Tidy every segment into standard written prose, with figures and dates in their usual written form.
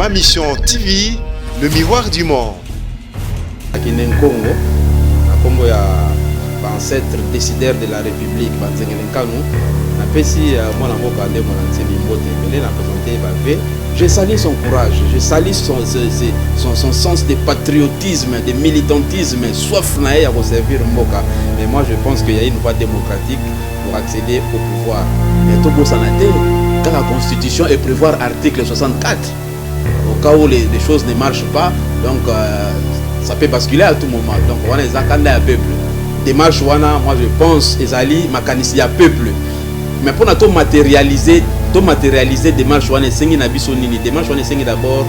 Ma Mission TV, le miroir du monde. Akende Nkongo na kombo ya ba ancêtres décideurs de la République ba Nzengele Nkanu, napesi mwana mboka nde mwana Nsemi mbote ebele, na présenter ba vœux. Je salue son courage, je salue son sens de patriotisme, de militantisme, soif na ye ya koservir mboka. Mais moi je pense qu'il y a une voie démocratique pour accéder au pouvoir. Mais tobosana te kaka constitution et prévoir article 64 au cas où les choses ne marchent pas, donc ça peut basculer à tout moment. Donc wana eza kanda ya peuple, démarche wana moi je pense ezali makanisi ya peuple. Mais mpona to matérialiser démarche wana, esengi na biso nini? Démarche wana esengi d'abord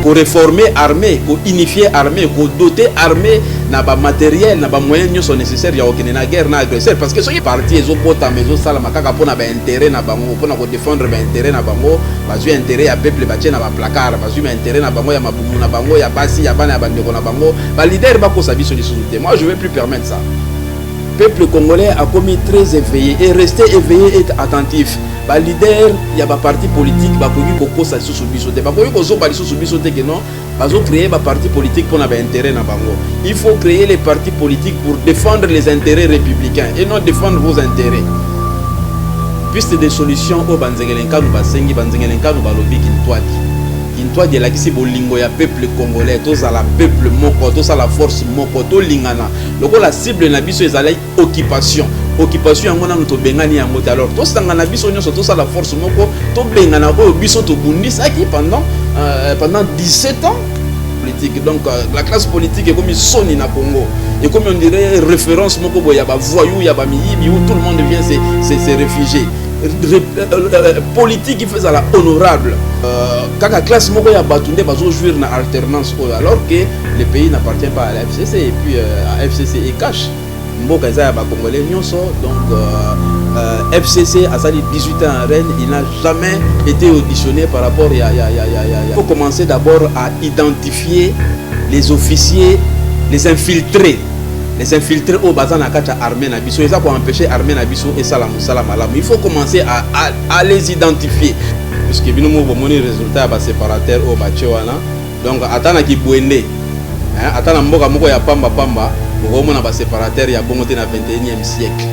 koréformer armée, kounifier armée, kodoter armée na bamatériel, na bamoyen nyonso nécessaire ya kokende na guerre na agresseur. Parce que soki parti ezobotama, ezosalama kaka mpona baintérêt na bango, mpona kodéfendre baintérêt na bango, bazwi intérêt ya peuple batie na baplacard, bazwi baintérêt na bango ya mabumu na bango, ya basi, ya bana, ya bandeko na bango. Baleader bakosa biso lisusu te. Moi je vais plus permettre ça. Peuple congolais akomi très éveillé et rester éveillé et attentif. Baleader ya baparti politique bakoki kokosa lisusu biso te, bakoki kozoba lisusu biso te ke non, bazocréer baparti politique mpona baintérêt na bango. Il faut créer les partis politiques pour défendre les intérêts républicains et non défendre vos intérêts. Piste de solution oyo banzengele Nkanu basengi, banzengele Nkanu balobi kintwadi. Kintwadi elakisi bolingo ya peuple congolais. Tozala peuple moko, tosala force moko, tolingana. Lokola cible na biso ezali occupation, occupation yango nanu tobengani yango te, alors tosangana biso nyonso, tosala force moko, tobengana oyo biso tobundisaki pendant 17 ans politique. Donc la classe politique ekomi soni na Congo, ekomi on dirait référence moko boye ya bavoyou, ya bamiyibi, où tout le monde vient se réfugier. Politique il faut ezala honorable. Kaka classe moko ya bato nde bazojouir na alternance oyo, alors que le pays n'appartient pas à la FCC et puis à FCC et CACH. Mboka eza ya bacongolais nyonso. Donc FCC asali 18 ans en règne, il n'a jamais été auditionné par rapport ya. Il faut commencer d'abord à identifier les officiers, les infiltrés, les infiltrés oyo baza na kati ya armée na biso, eza koempêcher armée na biso esala mosala malamu. Il faut commencer à les identifier, puisque bino moko bomoni résultat ya baséparateur oyo batie wana. Donc ata na kibwende, hein, ata na mboka moko ya pamba pamba, bokomona baséparateur ya bongo te na 21e siècle,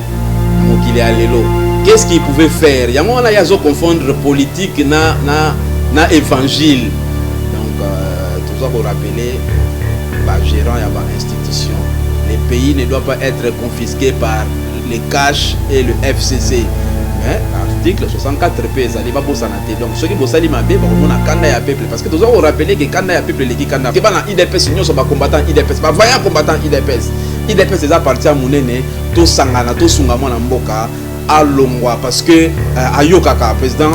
na mokili ya lelo. Qu'est-ce qu'il pouvait faire? Yango wana ye azoconfondre politique na évangile. Donc toza korappeler bagérant ya bainstitution, le pays ne doit pas être confisqué par le CACH et le FCC. Mais article 64 mpe ezali, babosana te. Donc soki bosali mabe, bakomona kanda ya peuple, parce que toza korappeler ke kanda ya peuple eleki kanda ke bana UDPS nyonso, bacombattant UDPS, bavaillant combattant UDPS. UDPS eza parti ya monene. Tosangana, tosunga mwana mboka alongwa, parce que ayokaka président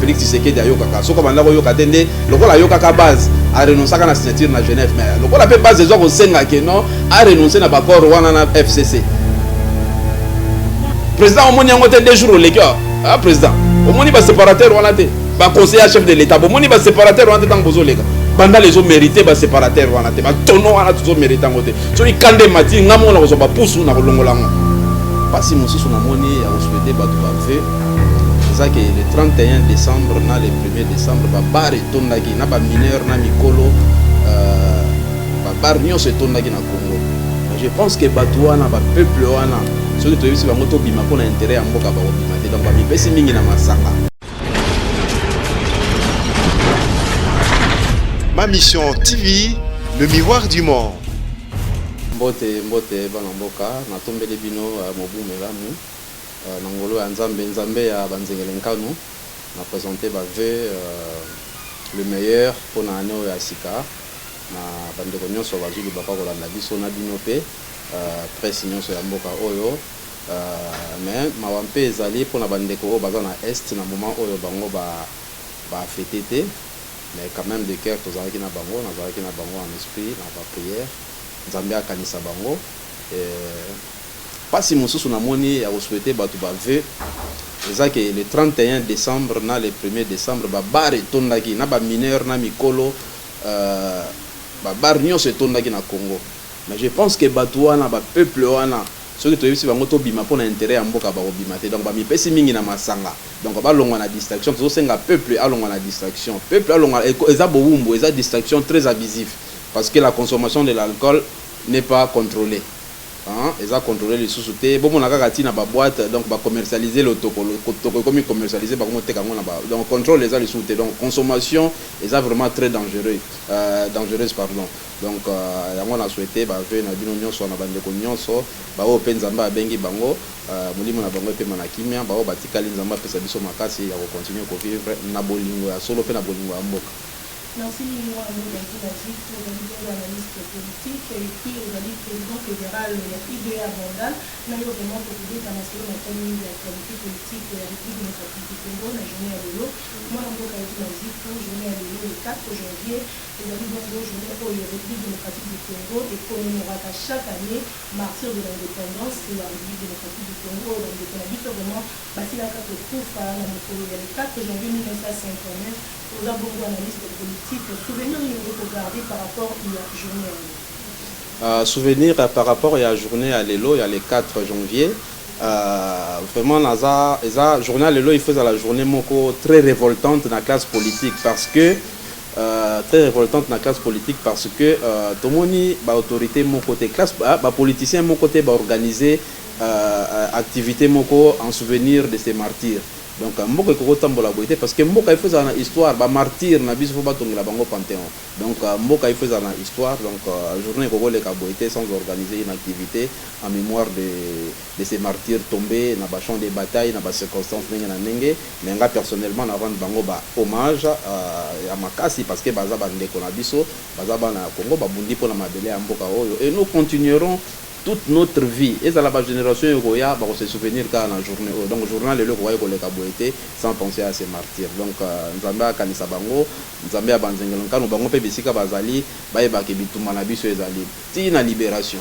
Félix Tshisekedi, ayokaka. Soki abanda koyoka te, nde lokola ayokaka base, arenonçaka na signature na Genève. Mais lokola mpe base ezwa kosenga ke non, arenonce na baaccord wana na FCC. Président, omoni yango te? 2 jours oleki. Ah président, omoni baséparateur wana te? Baconseiller chef de l'État, bomoni baséparateur wana te? Ntango bozoleka, bandala ezomérite baséparateur wana te, batono wana tozomérite yango te. Soki kanda emati, nga moko na kozwa bapusu na kolongola yango. Mpasi mosusu namoni ya kosouhaiter bato bavœux eza ke le 31 décembre na le 1er décembre, babar etondaki na bamineur na mikolo, babar nyonso etondaki na Congo. Je pense que bato wana, bapeuple wana, soki toyebisi bango tobima mpona intérêt ya mboka, bakobima te. Donc bamipesi mingi na masanga. Ma Mission TV, le miroir du monde. Mbote, mbote bana mboka. Natombeli bino mobu melamu na ngolo ya Nzambe, Nzambe ya banzengele Nkanu. Na présente bavœux le meilleur mpona année oyo ya sika na bandeko nyonso bazwi libaka kolanda biso, na bino mpe presse nyonso ya mboka oyo. Mais mawa mpe ezali mpona bandeko oyo baza na Est na moment oyo, bango bafêter te. Mais quand même, de cœur tozalaki na bango, nazalaki na bango en esprit, na baprière. Nzambe akanisa bango. Mpasi mosusu namoni ya kosouhaiter bato bavœux eza ke le 31 décembre na le 1er décembre, babar etondaki na bamineur na mikolo, babar nyonso etondaki na Congo. Mais je pense que bato wana, bapeuple wana, Soki toyebisi bango tobima mpo na intérêt ya mboka, bakobima te. Donc bamipesi mingi na masanga. Donc balongwa na distraction. Tozosenga peuple alongwa na distraction, peuple alongwa. Eza bowumbu, eza distraction très abusif, parce que la consommation de l'alcool n'est pas contrôlée, hein, eza contrôlé lisusu te. Bomona kaka ntina baboîte, donc bacommercialiser lotoko, lotoko ekomi commercialisé, bakomoteka yango na ba, donc contrôle eza lisusu te. Donc consommation eza vraiment très dangereux, dangereuse, pardon. Donc yango na souhaité bavœux na bino nyonso, na bandeko nyonso baoyo mpe Nzambe abengi bango, molimo na bango epema na kimia. Baoyo batikali, Nzambe apesa biso makasi ya kocontinuer kovivre na bolingo ya solo mpe na bolingo ya mboka. Merci mingi, mwana mboka Eddy Mazitu. Ozali bongo analyste politique et puis ozali président fédéral ya IDA Bandal. Na yo vraiment tokobeta masolo matali mingi ya actualité politique ya République démocratique du Congo na journée ya lelo. Mwana mboka Eddy Mazitu, journée ya lelo, le 4 janvier, ezali bongo journée oyo République démocratique du Congo ekommémoraka chaque année martyr de l'indépendance ya République démocratique du Congo, oyo bandeko na biso vraiment basilaka kokufa na mokolo ya le 4 janvier 1959. Oza bongo analyste politique, souvenir nini okoki kogarder par rapport ya journée ya lelo? Souvenir par rapport ya journée ya lelo, ya le 4 janvier, vraiment naza, eza journée ya lelo, il faut ezala journée moko très révoltante na classe politique, parce que très révoltante na classe politique, parce que tomoni baautorité moko te, classe bapoliticien moko te baorganiser activité moko en souvenir de ces martyrs. Donc mboka ekoki kotambola boye te, parce que mboka, il faut ezala na histoire. Bamartyr na biso, faut batongela bango panthéon. Donc mboka, il faut ezala na histoire. Donc journée ekoki koleka boye te sans organiser une activité en mémoire de ces martyrs tombés na bachamp de bataille, na bacirconstance ndenge na ndenge. Mais nga personnellement na rendre bango ba hommage ya makasi, parce que baza bandeko na biso, baza bana ya Congo, babundi mpona mabele ya mboka oyo. Et nous continuerons toute notre vie, ezala bagénération ekoya, bakose souvenir kaka na journée oyo. Donc journée lelo ekoki koleka boye te sans penser à ces martyrs. Donc Nzambe akanisa bango, Nzambe ya banzengelo nkanu bango mpe bisika bazali, bayebaka bitumba na biso ezali ntina libération.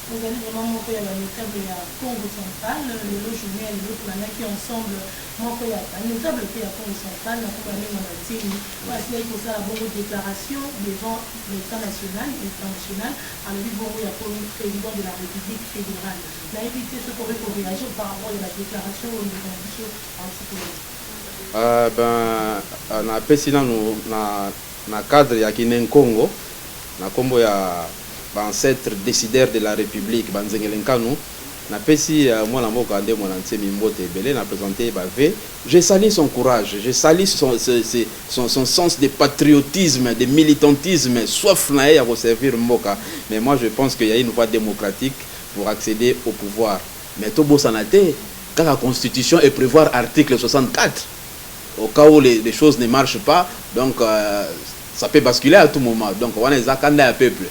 Ozali vraiment moko ya banotable ya Congo Central. Lelo, journée ya lelo, tolandaki ensemble moko ya banotable mpe ya Congo Central na kombo ya Ne Muanda Nsemi, oyo asilaki kosala bongo déclaration devant l'état national, international. Alobi bongo ya komi président de la République fédérale. Nayebi te soki okoki koréagir par rapport ya badéclaration oyo ndeko na biso auti koloba. Ben, napesi nanu na cadre ya Kinenkongo, na nkombo ya baancêtre décideur de la République, banzengele nkanu, napesi mwana mboka Ne Muanda Nsemi mbote ebele, na présente bavœux. Je salue son courage, je salue son sens de patriotisme, de militantisme, soif na ye ya koservir mboka. Mais moi, je pense qu'il y a une voie démocratique pour accéder au pouvoir. Mais tobosana te kaka constitution et prévoir article 64 au cas où les choses ne marchent pas. Donc ça peut basculer à tout moment. Donc wana eza kanda ya peuple.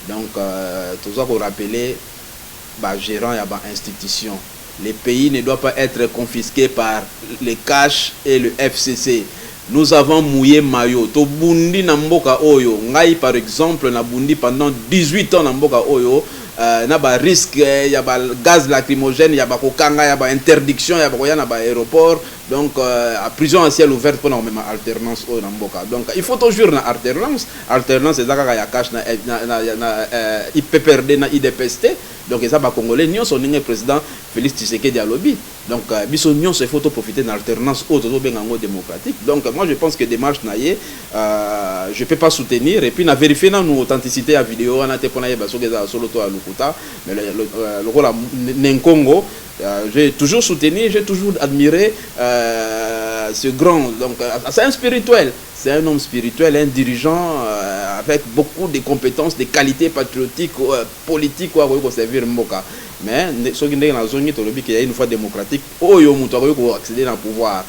Donc toza korappeler bagérant ya bainstitution: le pays ne doit pas être confisqué par le CACH et le FCC. Nous avons mouillé maillot, tobundi na mboka oyo. Ngai par exemple nabundi pendant 18 ans na mboka oyo, na barisque ya bagaz lacrymogène, ya bakokanga, ya bainterdiction ya bakoya na baaéroport, donc prison à ciel ouvert, mpona komema alternance oyo na mboka. Donc il faut toujours na alternance. Alternance eza kaka ya CACH na IPPRD na UDPS te. Donc eza bacongolais nyonso, ndenge président Félix Tshisekedi alobi. Donc biso nyonso, il faut toprofiter na alternance oyo tozobenga yango démocratique. Donc moi, je pense que démarche na ye, je peux pas soutenir. Et puis na vérifier nanu authenticité ya vidéo wana te, mpona yeba soki eza ya solo to ya lokuta. Mais lokola Nenkongo, j'ai toujours soutenu, j'ai toujours admiré ce grand. Donc c'est un spirituel, c'est un homme spirituel, un dirigeant avec beaucoup de compétences, de qualités patriotiques, politiques, oyo akoki koservir mboka. Mais soki ndenge nazongi, tolobi ke ya une fois démocratique oyo moto akoki koaccéder na pouvoir,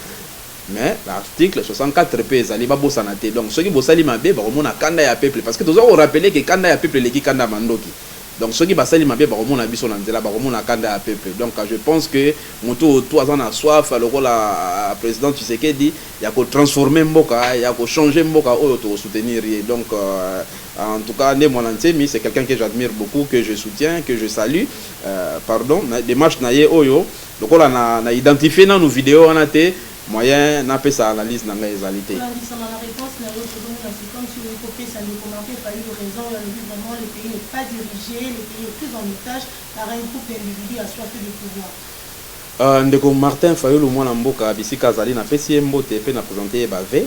mais l'article 64 mpe ezali, babosana te. Donc soki bosali mabe, bakomona kanda ya peuple, parce que toza korappeler ke kanda ya peuple eleki kanda ya mandoki. Donc soki basali mabe, bakomona biso na nzela, bakomona kanda ya peuple. Donc je pense que moto oyo to aza na soif lokola président Tshisekedi ya kotransformer mboka, ya kochanger mboka oyo, tokosoutenir ye. Donc en tout cas, Ne Muanda Nsemi, c'est quelqu'un que j'admire beaucoup, que je soutiens, que je salue. Pardon, na démarche na ye oyo, lokola na identifier nanu vidéo wana te. Moyen napesa analyse na ngai ezali te. Kolandisama na réponse na yo, tozomona c'est comme si oyi kopesa ndeko Martin Fayulu raison oyo alobi vraiment le pays n'est pas dirigé, le pays est pris en otage par un groupe d'individus assoiffés de pouvoir. Ndeko Martin Fayulu, mwana mboka, bisika azali, napesi ye mbote mpe na présente ye bavœux,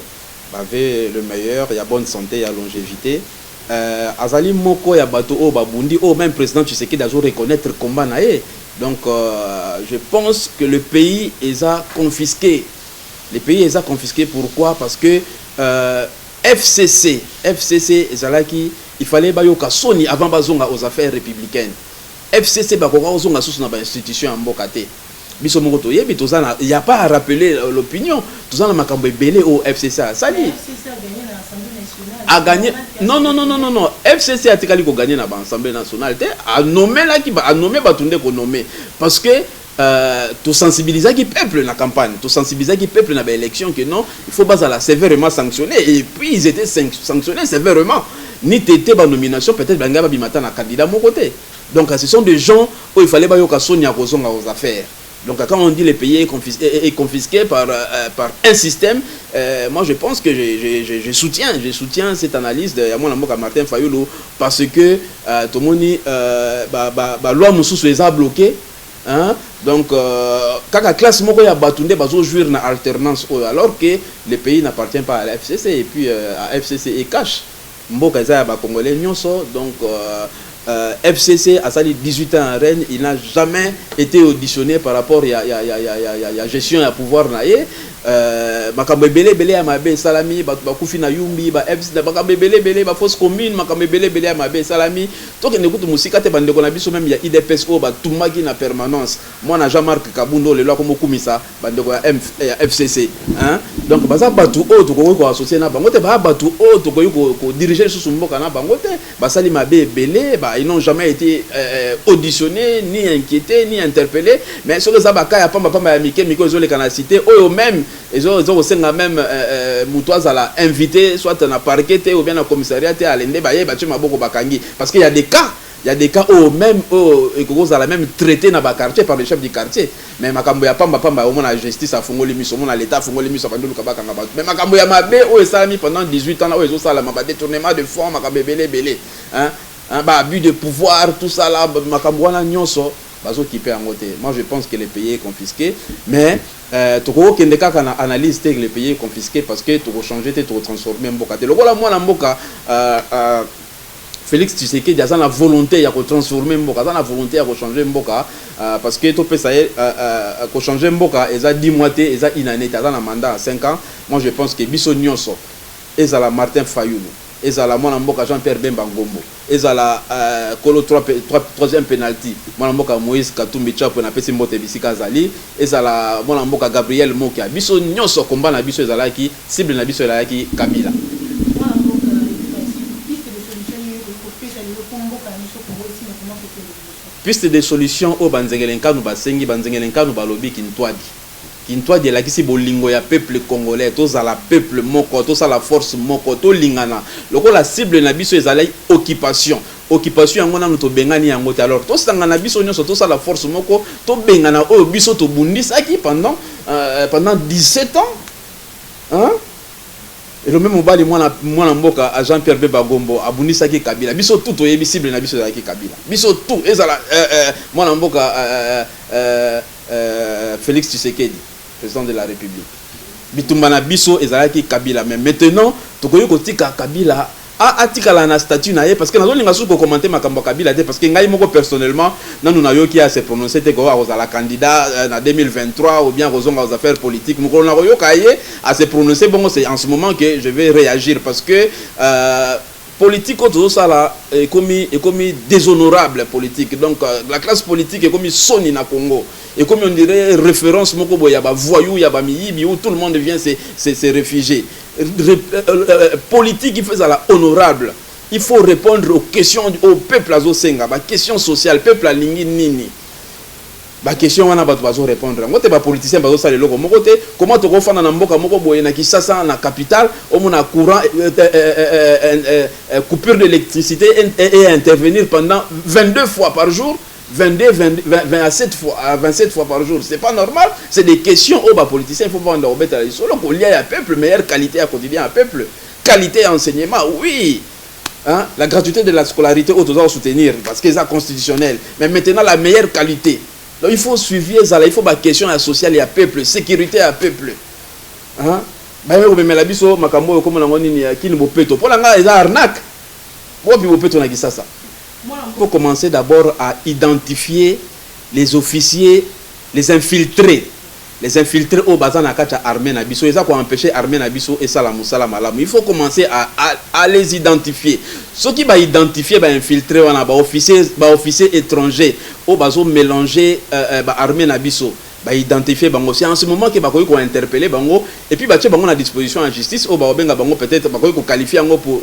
bavœux le meilleur ya bonne santé, ya longévité. Azali moko ya bato oyo babundi, oyo même président Tshisekedi azo reconnaître combat na ye. Donc je pense que le pays eza confisqué. Le pays eza confisqué, pourquoi? Parce que FCC ezalaki, il fallait bayoka soni avant bazonga aux affaires républicaines. FCC bakoka kozonga susu na bainstitution ya mboka te. Biso moko toyebi, toza na, y a pas à rappeler l'opinion, toza na makambo ebele oyo FCC asali. FCC a gagné na Assemblée nationale. A gagné? Non, non, non, non, non, non, FCC atikali kogagner na baassemblée nationale te. Anomelaki, anome bato nde konome, parce que tosensibilisaki peuple na campagne, tosensibilisaki peuple na baélection que non, il faut bazala sévèrement sanctionné, et puis ils étaient sanctionnés sévèrement. Ni tete banomination, peut-être bangai babima ta na candidat moko te. Donc ce sont des gens où il fallait bayoka soni ya kozonga aux affaires. Donc quand on dit le pays est confisqué par un système, moi je pense que je soutiens cette analyse de mwana mboka Martin Fayulu, parce que tomoni ba loi mosusu eza bloqué, hein? Donc kaka classe moko ya bato nde bazojouir na alternance oyo, alors que le pays n'appartient pas à la FCC et puis à FCC et CACH. Mboka eza ya bacongolais nyonso. Donc FCC asali 18 ans en règne, il n'a jamais été auditionné par rapport ya gestion ya pouvoir na ye. Makambo ebele ebele ya mabe esalami, bato bakufi na Yumbi, ba FC, makambo ebele ebele, bafosse commune, makambo ebele ebele ya mabe esalami. Tokende kutu mosika te, bandeko na biso même ya UDPS oyo batumaki na permanence, mwana Jean-Marc Kabund oyo lelo akomokumisa bandeko ya FCC, hein? Donc baza bato oyo tokoki koassocier na bango te, baya bato oyo tokoki kodiriger lisusu mboka na bango te. Basali mabe ebele, ils n'ont jamais été auditionnés, ni inquiétés, ni interpellés. Mais soki eza baka ya pamba pamba, ya mike mike ezoleka na cité oyo, même ezo kosenga même moto azala invité soit na parquet te ou bien na commissariat te, alende baye batie maboko, bakangi. Parce que y a des cas oyo même oyo ekoki kozala même traité na baquartier par le chef du quartier, mais makambo ya pamba pamba, omona justice afungoli miso, omona l'état afungoli miso, abandi oluka bakanga bato. Mais makambo ya mabe oyo esalami pendant 18 ans oyo ezosalama, badétournement de fonds, makambo ebele ebele, hein, hein, baabus de pouvoir, tout ça là, makambo wana nyonso bazokipe yango te. Moi je pense que le pays est confisqué, mais tokokokende kaka na analyse te que le pays est confisqué, parce que tokochange te, tokotransforme mboka te. Lokola mwana mboka Félix Tshisekedi aza na volonté ya kotransforme mboka, aza na volonté ya kochange mboka, parce que topesa ye kochange mboka eza 10 mois te, eza une année te, aza na mandat ya 5 ans. Moi je pense que biso nyonso, ezala Martin Fayulu, ezala mwana mboka Jean Pierre Bemba Ngombo, ezala kolo troisième penalty, mwana mboka Moïse Katumbi Chapwe, napesi mbote bisika azali, ezala mwana mboka Gabriel Mokia, biso nyonso komba na biso ezalaki, cible na biso ezalaki Kabila. Mwana mboka, piste de solution nini kopesa lelo mpo mboka na biso Kongo esima koma kokende liboso? Piste de solution oyo banzengele nkanu basengi, banzengele nkanu balobi kintwadi. Kintwadi elakisi bolingo ya peuple congolais. Tozala peuple moko, tosala force moko, tolingana. Lokola cible na biso ezali occupation, occupation yango nanu tobengani yango te, alors tosangana biso nyonso, tosala force moko, tobengana oyo biso tobundisaki pendant 17 ans, hein? Elombe mobali, mwana mboka Jean Pierre Bemba Gombo abundisaki Kabila. Biso tu toyebi cible na biso ezalaki Kabila. Biso tu, ezala mwana mboka Félix Tshisekedi, président de la République, bitumba na biso ezalaki Kabila. Mais maintenant tokoki kotika Kabila atikala na statut na ye, parce que nazolinga suki kocommenter makambo ya Kabila te, parce que ngai moko personnellement nanu nayoki ase prononcer te ko akozala candidat na 2023 ou bien akozonga aux affaires politiques. Mokolo na koyoka ye ase prononcer bongo, c'est en ce moment que je vais réagir, parce que politique oyo tozosala ekomi déshonorable politique. Donc la classe politique ekomi soni na Congo, ekomi on dirait référence moko boye ya bavoyou, ya bamiyibi, où tout le monde vient se réfugier. Politique, il faut ezala honorable, il faut répondre aux questions au peuple azosenga, baquestion sociale, peuple alingi nini. Baquestion wana bato bazorépondre yango te, bapoliticien bazosala eloko moko te. Comment tokofanda na mboka moko boye, na Kinshasa, na capitale, omona courant, coupure d'électricité et intervenir pendant 22 fois par jour? 22, 20, 20 à 7 fois, à 27 fois par jour? C'est pas normal. C'est des questions oyo bapoliticien, il faut banda kobetala lisolo. Kolia ya peuple, meilleure qualité ya quotidien ya peuple, qualité ya enseignement, oui, hein? La gratuité de la scolarité oyo toza soutenir parce que eza constitutionnel, mais maintenant la meilleure qualité. Donc il faut suivi ezala, il faut baquestion ya sociale ya peuple, sécurité ya peuple, hein? Baye komemela biso makambo oyo komona yango nini ya kini bopeto, mpo na ngai eza arnaque. Wapi bopeto na Kisasa? Il faut commencer d'abord à identifier les officiers, les infiltrés, les infiltrés oyo baza na kati ya armée na biso, eza koempêcher armée na biso esala mosala malamu. Il faut commencer à les identifier. Soki baidentifie bainfiltré wana, baofficier étranger oyo bazomélanger baarmée na biso, baidentifie bango, c'est en ce moment ke bakoki kointerpeller bango et puis batie bango na disposition ya justice oyo bakobenga bango. Peut-être bakoki koqualifie yango pour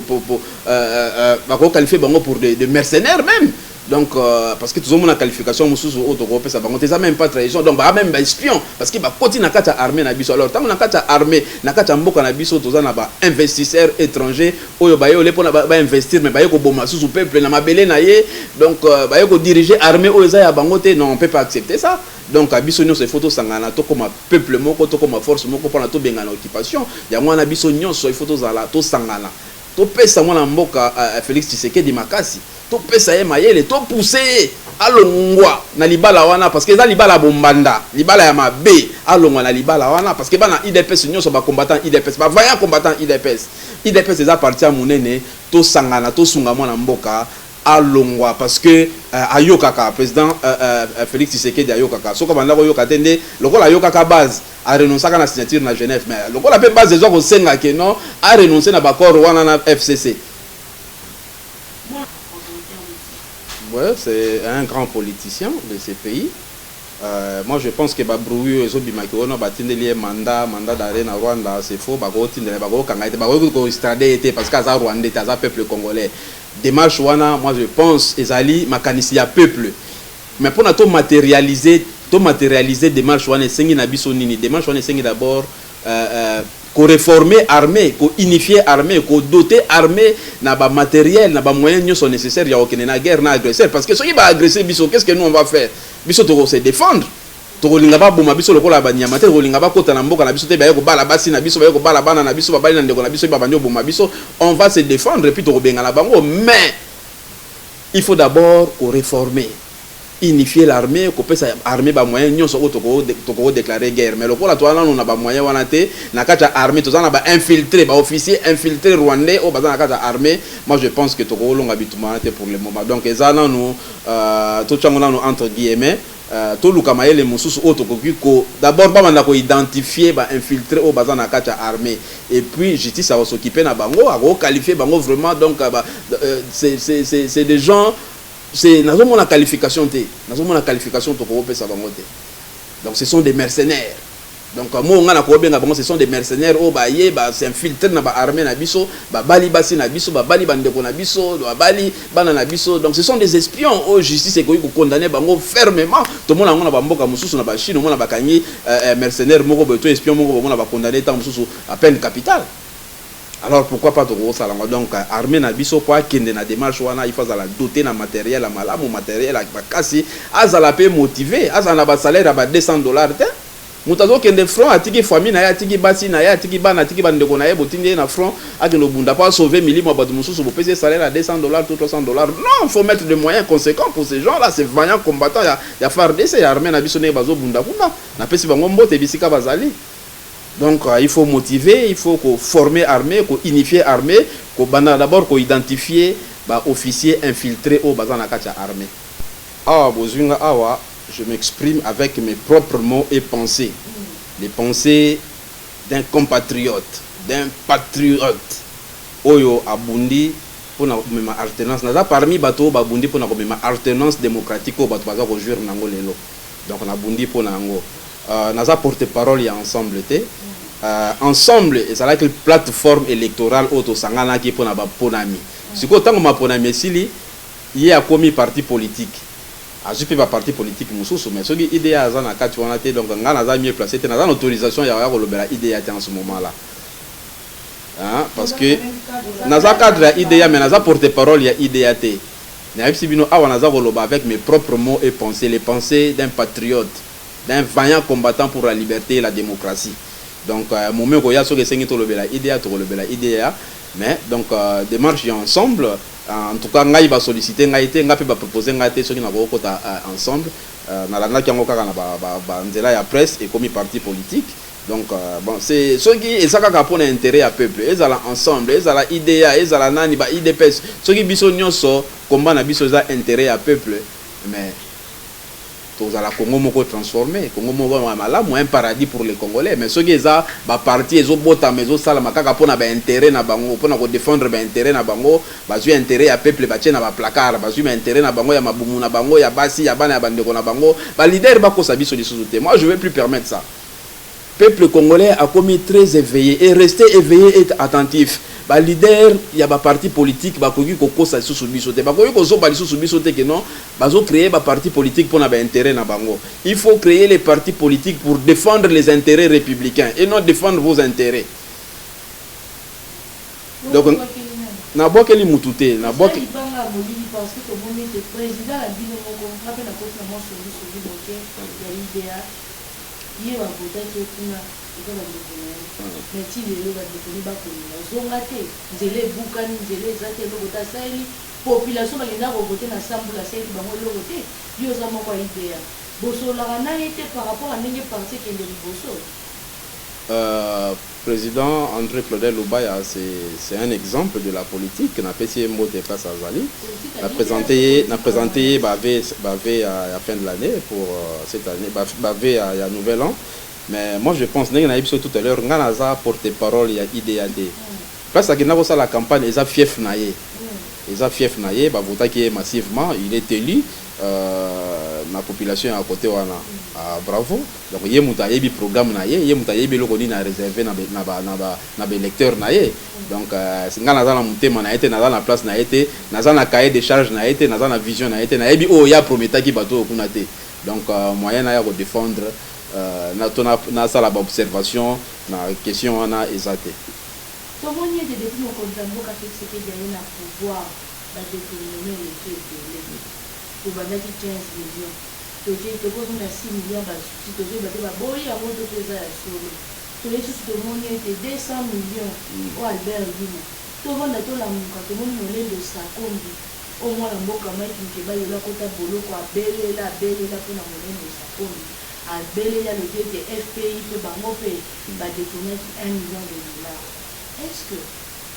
bakoki qualifier bango pour des mercenaires même. Donc parce que tozomona qualification mosusu oyo tokopesa bango te, eza même pas trahison. Donc baa même baespion parce que bakoti na kati ya armée na biso. Alors ntango na kati ya armée, na kati ya mboka na biso, toza na bainvestisseur étranger oyo baye ole mpona bainvestir, mais baye koboma susu peuple na mabele na ye. Donc baye kodiriger armée oyo eza ya bango te. Non, on peut pas accepter ça. Donc biso nyonso, il faut tosangana, tokóma peuple moko, tokóma force moko mpona tobengana occupation. Yango wana biso nyonso, il faut tozala, tosangana, topesa mwana mboka Félix Tshisekedi makasi, topesa ye mayele, topousse ye alongwa na libala wana, parce que eza libala ya bombanda, libala ya mabe. Alongwa na libala wana, parce que bana UDPS nyonso, bacombattant UDPS, bavaillant combattant UDPS, UDPS eza parti ya monene. Tosangana, tosunga mwana mboka alongwa, parce que ayokaka président Félix Tshisekedi, ayokaka. Soki abanda koyoka te, nde lokola ayokaka base, arenonçaka na signature na Genève. Mais lokola mpe base ezwa kosenga ke non, arenonce na baaccord wana na FCC. Ouais, c'est un grand politicien de ce pays. Moi, je pense que babrouille ezobimaki wana, batindeli ye mandat d'arrêt na Rwanda, c'est faux. Bakotindela, bakokanga ye te, bakoki koextrader ye te, parce que aza rwandais te, aza peuple congolais. Démarche wana, moi je pense, ezali makanisi ya peuple. Mais mpona to matérialiser démarche wana, esengi na biso nini? Démarche wana esengi d'abord koréformer armée, kounifier armée, kodoter armée na bamatériel, na bamoyen nyonso nécessaire ya kokende na guerre na agresseur. Parce que soki baagresse biso, qu'est ce que nous on va faire? Biso tokose défendre. Tokolinga baboma biso lokola banyama te, tokolinga bakota na mboka na biso te, baye kobala basi na biso, baye kobala bana na biso, babali na ndeko na biso, babandi oboma biso. On va se défendre et puis tokobengana bango. Mais il faut d'abord koréformer, unifier l'armée, kopesa armée bamoyen nyonso oyo tokodéclare guerre. Mais lokola toza nano na bamoyen wana te, na kati ya armée toza na bainfiltré, baofficier infiltré rwandais oyo baza na kati ya armée, moi je pense que tokolonga bitumba wana te pour le moment. Donc eza nanu totyango nanu entre guillemets. Toluka mayele mosusu oyo tokoki ko d'abord babanda koidentifie bainfiltré oyo baza na kati ya armée, et puis justice akos'occuper na bango, akoqualifie bango vraiment. Donc c'est des gens, c'est nazomona qualification te, nazomona qualification tokokopesa bango te. Donc ce sont des mercenaires. Donc mo nga na kobenga bango, ce sont des mercenaires oyo baye basinfiltre na baarmée na biso, babali basi na biso, babali bandeko na biso, babali bana na biso. Donc ce sont des espions oyo justice ekoki kokondamner bango fermement. Tomona yango na bamboka mosusu, na bachine, omona bakangi mercenaire moko boye to espion moko, bomona bakondamne ntango mosusu à peine capitale. Alors pourquoi pas tokosala yango? Donc armée na biso, po akende na démarche wana, il faut azala doté na matériel ya malamu, matériel ya makasi, azala mpe motivé, azala na basalaire ya ba 200 $ te. Moto azokende front, atiki famille na ye, atiki basi na ye, atiki bana, atiki bandeko na ye, botindi ye na front, akende obunda mpo asauve milimo ya bato mosusu, bopesi ye salaire ya 200 $ to 300 $. Non, faut mettre des moyens conséquents pour ces gens là, ces vaillants combattants ya FARDC, ya armée na biso, ndenge bazobunda kuna. Napesi bango mbote bisika bazali. Donc il faut motiver, il faut former armée, unifier armée, ko d'abord ko identifier ba officiers infiltrés oyo baza na kati ya armée. Awa bozwi nga awa, je m'exprime avec mes propres mots et pensées. Les pensées d'un compatriote, d'un patriote oyo abundi mpona komema alternance. Naza parmi bato oyo babundi mpona komema alternance démocratique oyo bato baza kojouir nango lelo. Donc nabundi mpona yango. Naza porte parole ya Ensemble te. Ensemble ezalaki plateforme électorale oyo tosanganaki mpona baponami. Sikoyo ntango maponami esili, ye akomi parti politique, azwi mpe baparti politique mosusu. Mais soki IDEA aza na kati wana te, donc ngai naza mieux placé te, naza na autorisation ya kolobela IDEA te en ce moment là, hein, parce que naza cadre ya IDEA, mais naza porte parole ya IDEA te. Nayebisi bino awa, naza koloba avec mes propres mots et pensées, les pensées d'un patriote, d'un vaillant combattant pour la liberté et la démocratie. Donc momi okoya, soki esengi tolobela IDA, tokolobela IDA. Mais donc démarche ya Ensemble, en tout cas ngai basollicite ngai te, ngai mpe bapropose ngai te soki nakokota Ensemble. Nalandaki yango kaka na banzela ya presse, ekomi parti politique. Donc bon, c'est soki eza kaka mpona intérêt ya peuple, ezala Ensemble, ezala IDA, ezala nani, ba UDPS, soki biso nyonso combat na biso eza intérêt ya peuple, mais tozala Congo moko transformé, Congo moko ya malamu, un paradis pour les Congolais. Mais soki eza baparti ezobotama, ezosalama kaka mpona baintérêt na bango, mpona kodéfendre baintérêt na bango, bazwi intérêt ya peuple batie na baplacard, bazwi baintérêt na bango ya mabumu na bango, ya basi, ya bana, ya bandeko na bango, baleader bakosa biso lisusu te. Moi, je vais plus permettre ça. Peuple congolais akomi très éveillé et rester éveillé et attentif. Baleader ya baparti politique bakoki kokosa lisusu biso te, bakoki kozoba lisusu biso te ke non, bazocréer baparti politique mpona baintérêt na bango. Il faut créer les partis politiques pour défendre les intérêts républicains et non défendre vos intérêts. Donc nabwakeli mutu te, nabwaki. Libanga molili, parce que tomoni ete président na bino moko, nga mpe nakoti na mwa songisongi moke ya IDA, ye bavotaki ye kuna, eza bandeko na ye, mais ti lelo bandeko ni bakolinga zonga te. Nzela ebukani, nzela eza te, eloko te asaleli population. Bakenda kovote na sambula, asaleli bango eloko te. Yo oza moko ya IDA, bosololaka na ye te par rapport a ndenge parti ekende liboso? Président André Claudel Lubaya, c'est un exemple de la politique. Napesi ye mbote place azali. Na présenté bavœux à la fin de l'année pour cette année, bavœux à nouvel an. Mais moi, je pense, ndenge nayebi tout à l'heure, nga naza porte-parole ya IDA te. Place akenda kosala campagne eza fief na ye. Eza fief na ye, bavotaki ye massivement, il est élu na population ya côté wana. Ah, bravo. Donc ye moto ayebi programme na ye, ye moto ayebi eloko nini aréserve na baélecteur na ye. Donc nga naza na motema na ye te, naza na place na ye te, naza na cahier de charge na ye te, naza na vision na ye te, nayebi oyo ye aprometaki bato oyo kuna te. Donc moyen na ya kodéfendre na to nasala baobservation na question wana eza te. Tomoni ete depuis mokonzi ya mboka Félix Tshisekedi aye na pouvoir, badétournement eleki ebele. Tobandaki 15 millions, toke tokozonga 6 millions, basusi tozoyeba te baboyi yango to mpe eza ya solo. Toye susu tomoni ete 200 millions oyo Albert Yuma. Tovanda, tolamuka, tomoni Molendo Sakombi oyo mwana mboka Mike Mukeba lelo akota boloko, abelela, abelela mpona Molendo Sakombi, abeleli, alobi ete FPI mpe bango mpe badétournaki 1 million de dollars. Est ce que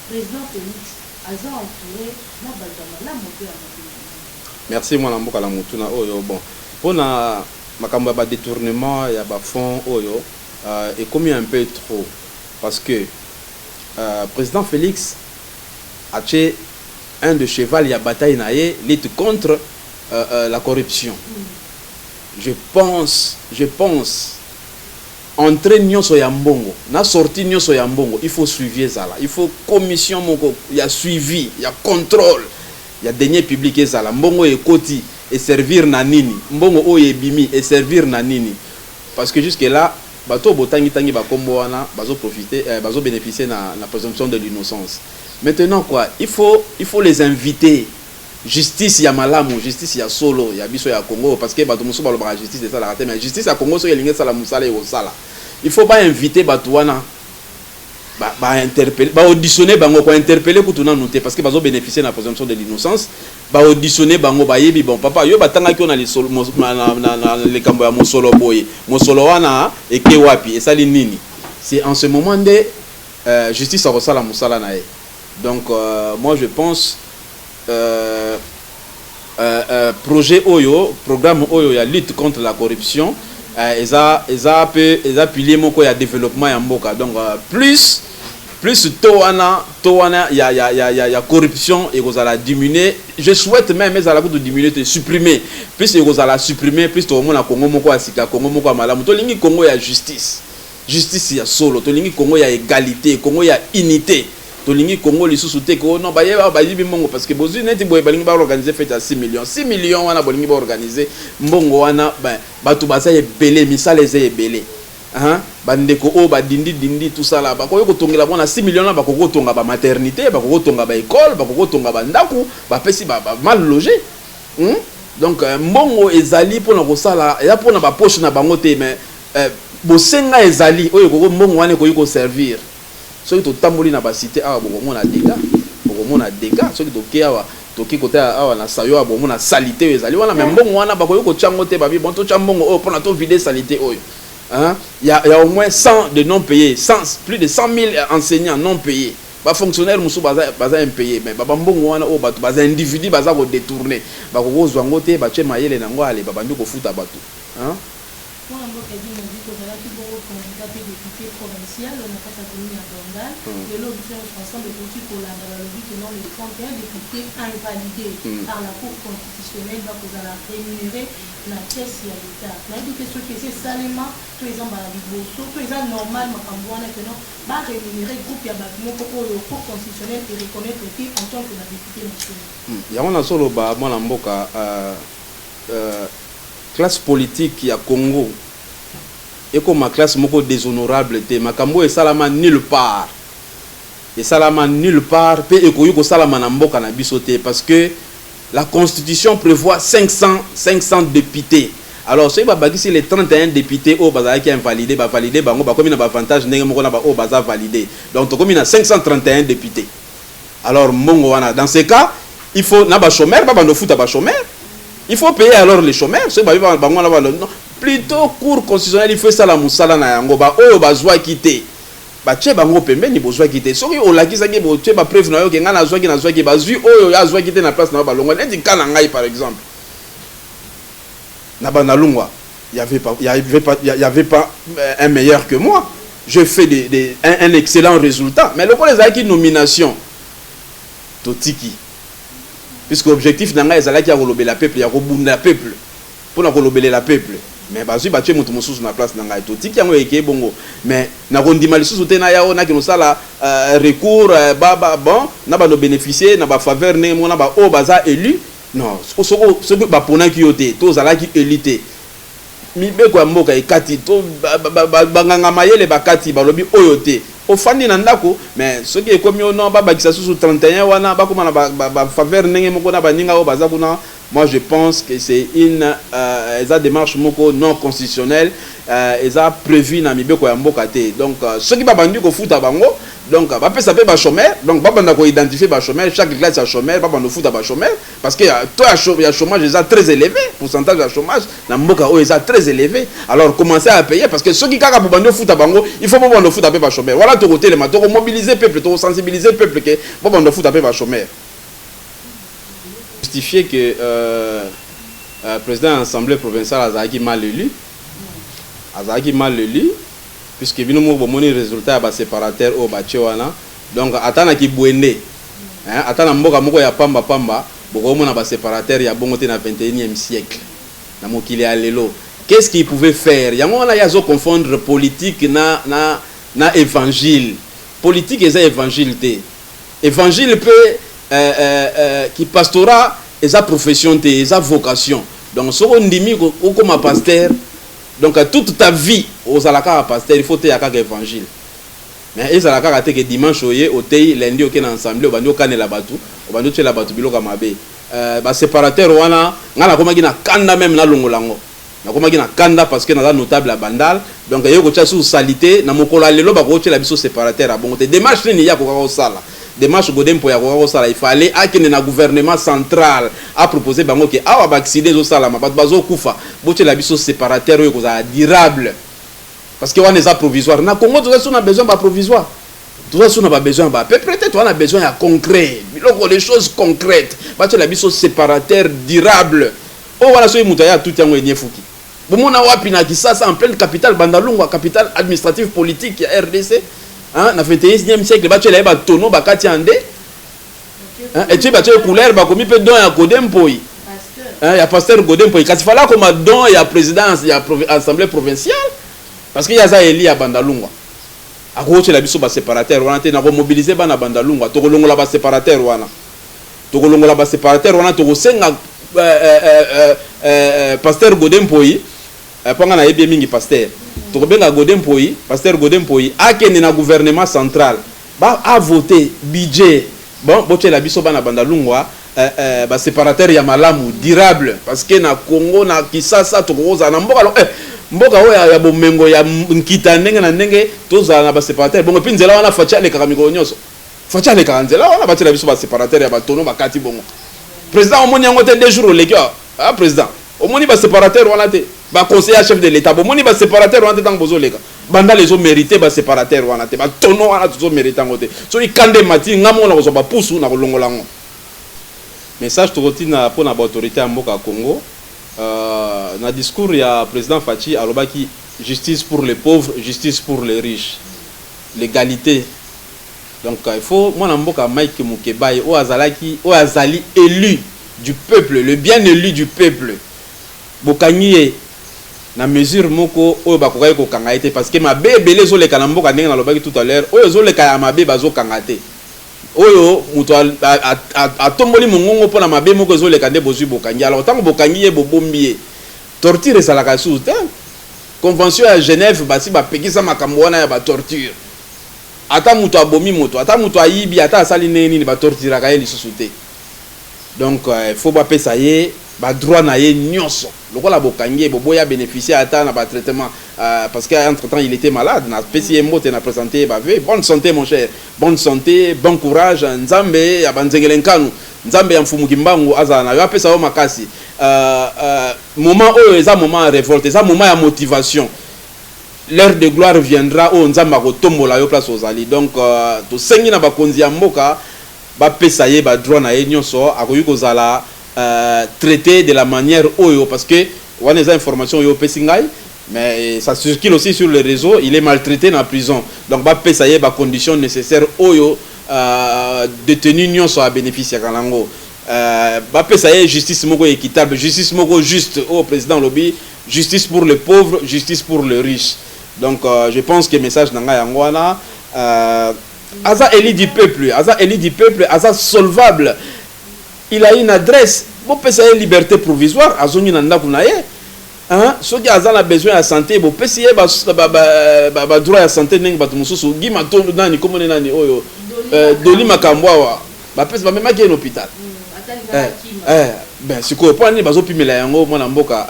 président Félix aza entouré na bato ya malamu to ya mabe? Merci, mwana mboka, na motuna oyo. Bon, mpona makambo ya badétournement ya bafonds oyo ekomi un peu trop, parce que président Félix atie un de cheval ya bataille na ye, lutte contre la corruption. Je pense entrée nyonso ya mbongo na sortie nyonso ya mbongo, il faut suivi ezala, il faut commission moko ya suivi, ya contrôle ya denier public ezala. Mbongo oyo ekoti eservir na nini? Mbongo oyo ebimi eservir na nini? Parce que jusque là, bato oyo botangitangi bakombo wana bazoprofite, bazobénéficier na présomption de l'innocence. Maintenant quoi, il faut les inviter. Justice ya malamu, justice ya solo ya biso ya Congo, parce que bato mosusu balobaka justice esalaka te, mais justice ya Congo soki elingi esala mosala, ekosala. Il faut bainvite bato wana, bainterpelle, baauditionne bango. Kointerpelle kutu nanu te, parce que bazobénéficie na présomption de l'innocence. Baauditionne bango, bayebi: bon, papa, yo batangaki yo na likambo ya mosolo boye, mosolo wana eke wapi, esali nini? C'est en ce moment nde justice akosala mosala na ye. Donc moi, je pense projet oyo, programme oyo ya lutte contre la corruption, eza mpe eza pilier moko ya développement ya mboka. Donc plus to wana ya corruption ekozala diminuer, je souhaite même ezala kutu diminuer te, supprimer. Plus ekozala supprimer, plus tokomona Congo moko ya sika, Congo moko ya malamu. Tolingi Congo ya justice, justice ya solo. Tolingi Congo ya égalité, Congo ya unité. Tolingi Congo lisusu te ko non, bayeba bayibi mbongo parce que bozwi neti boye, balingi baorganize fête ya 6 millions. 6 millions wana bolingi baorganize, mbongo wana, bato baza ebele, misala eza ebele. Hein? Bandeko oyo badindi dindi, tout ça là, bakoki kotongela bango na 6 millions na, bakoki kotonga bamaternité, bakoki kotonga baécole, bakoki kotonga bandako, bapesi mal logé, Donc mbongo ezali mpona kosala, eza mpona bapoche na bango te, mais bosenga ezali oyo ekoko mbongo wana ekoki koservir. Soki totamboli na bacité awa, bokomona dégâts, bokomona dégâts. Soki toke awa, toki kota awa na sayo awa, bomona saleté oyo ezali wana. Mais mbongo wana bakoki kotia yango te. Babi bon, totya mbongo oyo mpona tovider saleté oyo, hein? Il y a au moins 100 de non payés, 100, plus de 100 000 enseignants non payés, bafonctionnaire mosusu baza impayé. Mais bambongo wana oyo bato baza individu baza kodétourner, bakoki kozwa yango te, batie mayele nango, ale babandi kofuta bato, hein? Mwana mboka Eddy Muzito, ozalaki bongo candidat mpe député provincial na kati ya commune ya Bandal. Lelo biso nyonso ensemble ekoki kolanda, balobi ke non, les 31 députés invalidés par la Cour constitutionnelle bakozala rémunéré na caisse ya l'État. Nayebi te soki esi esalema to eza mbala liboso to eza normal makambo wana ke non, barémunéré groupe ya bato moko oyo Cour constitutionnelle ereconnaître te en tant que na député national. Yango nazoloba, mwana mboka, classe politique ya Congo ekoma classe moko déshonorable te. Makambo oyo esalama nulle part, esalama nulle part mpe ekoki kosalama na mboka na biso te, parce que la Constitution prévoit 500, 500 députés. Alors soki babakisi les 31 députés oyo bazalaki invalidé, bavalide bango, bakomi na baavantage ndenge moko na baoyo baza validé. Donc tokomi na 531 députés. Alors mbongo wana, dans ce cas, il faut na bachômeur, babanda ofuta bachômeur. Il faut payer alors les chômeurs. Soki babi bango wana bando, non, plutôt Cour constitutionnelle, il faut esala mosala na yango. Baoyo bazwaki te, batie bango pembeni. Bozwaki te, soki olakisaki, botie bapreuve na yo ke ngai nazwaki, nazwaki, bazwi oyo azwaki te na place na yo, balongwa. Neti ka na ngai par exemple, na Bandalungwa, il y avait pas un meilleur que moi. Je fais un excellent résultat, mais lokola ezalaki nomination, totiki, puisque objectif na ngai ezalaki ya kolobela peuple, ya kobunda peuple, mpona kolobelela peuple. Mais bazwi, batie moto mosusu na place na ngai, totiki yango, ekei bongo. Mais nakondima lisusu te na ya oyo nakende kosala recours, bon, na bando bénéficier na bafaveur ndenge moko na baoyo baza élu. Non, soki baponaki yo te to ozalaki élu te, mibeko ya mboka ekati to banganga mayele bakati, balobi oyo te, ofandi na ndako. Mais soki ekomi oyo non, babakisa susu 31 wana, bakóma na bafaveur ndenge moko na baninga oyo baza kuna, moi je pense que c'est une eza démarche moko non constitutionnelle, eza prévu na mibeko ya mboka te. Donc soki babandi kofuta bango, donc bapesa mpe bachômeur, donc babanda koidentifier bachômeur, chaque classe ya chômeur, babanda kofuta bachômeur, parce que taux ya chômage eza très élevé, pourcentage ya chômage na mboka oyo eza très élevé. Alors commencer à payer, parce que soki kaka bobandi ofuta bango, il faut bobanda ofuta mpe bachômeur. Wala tokotelema, tokomobiliser peuple, tokosensibiliser peuple ke bobanda ofuta mpe bachômeur. Justifier que président ya assemblée provinciale azalaki mal élu, azalaki mal élu, puisque bino moko bomoni résultat ya baséparateur oyo batie wana. Donc ata na kibwende, hein, ata na mboka moko ya pamba pamba, bokomona baséparateur ya bongo te na 21e siècle, na mokili ya lelo. Qu'est-ce qu'il pouvait faire? Yango wana ye azoconfondre politique na évangile. Politique eza évangile te. Évangile mpe kipastorat eza profession te, eza vocation. Donc soki ondimi okóma pasteur, donc toute ta vie ozala kaka pasteur. Il faut teya kaka évangile, mais ezala kaka te ke dimanche oye otei, lundi oke na assemblée, obandi okanela bato, obandi otiela bato biloko ya mabe. Baséparateur wana, ngai nakomaki na kanda, même nalongola yango, nakomaki na kanda, parce que naza notable ya Bandal. Donc eye kotia susu saleté na mokolo ya lelo. Bakotiela biso séparateur ya bongo te. Démarche nini ye akokaka kosala? Démarche Godé Mpoyi akoka kosala, il fallait akende na gouvernement central, apropose bango ke awa baaccident ezosalama, bato bazokufa, botiela biso séparateur oyo ekozala durable, parce que wana eza provisoire. Na Congo toza so na besoin baprovisoire, toza so na babesoin ba peu près te, toza na besoin ya concret, biloko, les choses concrètes. Batiela biso séparateur durable oyo wana soki moto aya atuti yango, eniefuki. Bomona wapi na Kisasa, en pleine capitale, Bandalungwa, capitale administrative politique ya RDC, hein, na 21e siècle, batiela ye batono bakati ya nde, etie batie couleur, bakomi mpe don ya Godé Mpoyi, ya pasteur Godé Mpoyi. Kasi fala akoma don ya présidence ya assemblée provinciale, parce que ye aza élu ya Bandalungwa. Akokotiela biso baséparateur wana te. Nakomobiliser bana Bandalungwa, tokolongola baséparateur wana, tokolongola baséparateur wana, tokosenga pasteur Godé Mpoyi, mpo nga nayebi ye mingi, pasteur. Tokobenga Gode Mpoyi, pasteur Gode Mpoyi akende na gouvernement central ba a voter budget. Bon, botiela biso bana Bandalungwa ba separateur ya malamu, durable, parce que na Congo, na Kisasa, tokokozala na mboka mboka oyo ya bomengo ya nkita ndenge na ndenge, tozala na ba séparateur bongo. Mpe nzela wana Fatshi alekaka mikolo nyonso, Fatshi alekaka nzela wana, batiela biso ba séparateur ya batono bakati bongo. Président, omoni yango te? 2 jours oleki awa. Ah, président, omoni ba séparateur wana te? Ba conseiller chef de l'État, bomoni ba séparateur wana te? Ntango bozoleka, Bandal ezomérite ba séparateur wana te? Batono wana tozomérite yango te? Soki kanda emati, nga moko na kozwa bapusu na kolongola yango. Message tokotina mpona ba autorité ya mboka ya Congo, na discours ya président Fatshi, alobaki justice pour les pauvres, justice pour les riches, l'égalité. Donc il faut mwana mboka Mike Mukebayi, oyo azalaki, oyo azali élu du peuple, le bien élu du peuple, bokangi ye na mesure moko oyo bakokaki kokanga ye te, parce que mabe ebele ezoleka na mboka. Ndenge nalobaki tout à l'heure, oyo ezoleka ya mabe bazokanga te, oyo moto atomboli mongongo mpona mabe moko ezoleka nde bozwi, bokangi. Alors ntango bokangi ye, bobombi ye, torture ezalaka lisusu te. Convention ya Genève basi bapekisa makambo wana ya ba torture. Ata moto abomi moto, ata moto ayibi, ata asali ndenge nini, batorturaka ye lisusu te. Donc faut bapesa ye ba droit na ye nyonso. Lokola bokangi ye, boboya bénéficier ata na ba traitement, parce que entre temps il était malade. Napesi ye mbote, na présenter ye ba vœux. Bonne santé, mon cher, bonne santé, bon courage. Nzambe ya banzengele nkanu, Nzambe ya Mfumu Kimbangu azala na yo, apesa yo makasi. Moment oyo eza moment ya révolte, eza moment ya motivation. L'heure de gloire viendra oyo Nzambe akotombola yo place ozali. Donc tosengi na bakonzi ya mboka bapesa ye ba droit na ye nyonso. Akoki kozala traité de la manière oyo, parce que wana eza information oyo opesi ngai, mais ça circule aussi sur les réseaux, il est maltraité na prison. Donc bapesa ye ba condition nécessaire oyo détenu nyonso abénéficiaka nango. Bapesa ye justice moko équitable, justice moko juste, oyo président alobi, justice pour les pauvres, justice pour les riches. Donc je pense que message na ngai yango wana. Aza élu du peuple, aza élu du peuple, aza solvable, il a une adresse. Bopesa ye liberté provisoire, azongi na ndako na ye, hein? Soki aza na besoin ya santé, bopesi ye ba droit ya santé ndenge bato mosusu gima to nani komone nani oyo Doli Makambo awa bapesi, bamemaki ye na hôpital. Ben sikoyo mpo nini bazopimela yango mwana mboka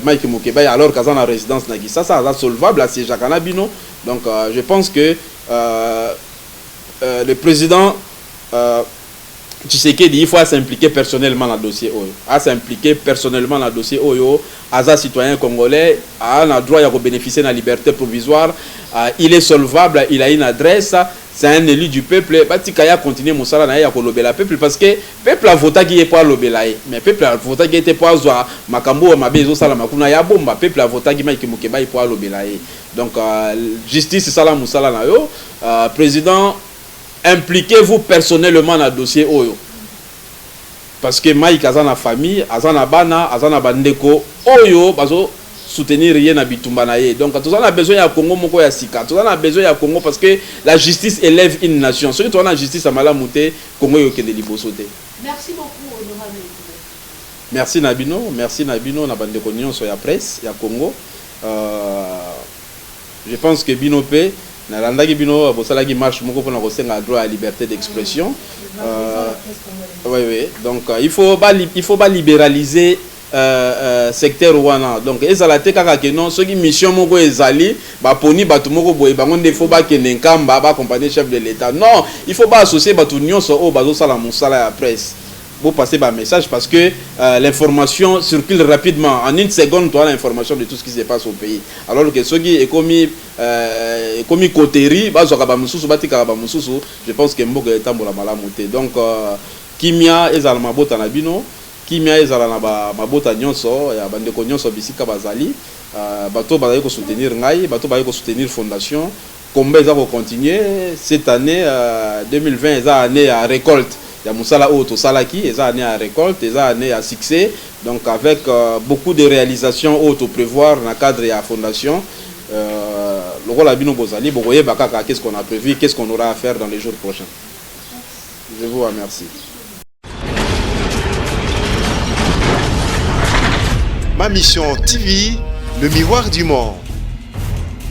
Mike Mukebayi, alors qu'aza na résidence na Kisasa, aza solvable, asiégeaka na bino? Donc je pense que le président Tshisekedi, il faut s'impliquer personnellement dans le dossier oyo, a s'impliquer personnellement dans le dossier oyo. Aza citoyen congolais, a un droit ya bénéficier de la liberté provisoire. Il est solvable, il a une adresse, c'est un élu du peuple. Batika ya continuer mosala na ye ya kolobela peuple, parce que peuple avotaki ye po alobela ye, mais peuple avotaki ye te po azwa makambo oyo mabe ezosalama kuna ya bomba. Peuple avotaki Mike Mukebayi po alobela ye. Donc justice, esala mosala na yo. Président, impliquez-vous personnellement na dossier oyo, parce que Mike aza na famille, aza na bana, aza na bandeko oyo bazo soutenir ye na bitumba na ye. Donc toza na besoin ya Congo moko ya sika, toza na besoin ya Congo, parce que la justice élève une nation. Soki toza na justice ya malamu te, Congo ekokende liboso te. Merci beaucoup, honorable. Merci na bino, merci na bino, na bandeko nyonso ya presse ya Congo. Je pense que bino mpe nalandaki bino, bosalaki marche moko mpona kosenga droit ya liberté d'expression. Oui. Donc il faut balibéraliser secteur wana. Donc ezala te kaka ke non, soki mission moko ezali, baponi bato moko boye, bango nde faut bakende Nkamba baaccompagner chef de l'État. Non, il faut baassocier bato nyonso oyo bazosala mosala ya presse. Passer par message, parce que l'information circule rapidement. En une seconde, tu as l'information de tout ce qui se passe au pays, alors que soki ekomi coterie, bazwaka bamosusu, batikaka bamosusu, je pense que mboka etambola malamu te. Donc kimia ezala mabota na bino, kimia ezala na mabota nyonso ya bandeko nyonso bisika bazali. Bato bazali kosoutenir ngai, bato bazali kosoutenir fondation, combat eza kocontinue. Cette année 2020 eza année ya récolte ya mosala oyo tosalaki, eza année ya récolte, eza année ya succès. Donc avec beaucoup de réalisations oyo toprévoir na cadre ya fondation. Lokola bino bozali, bokoyeba kaka qu'est-ce qu'on a prévu, qu'est-ce qu'on aura à faire dans les jours prochains. Je vous remercie. Ma Mission TV, le miroir du monde.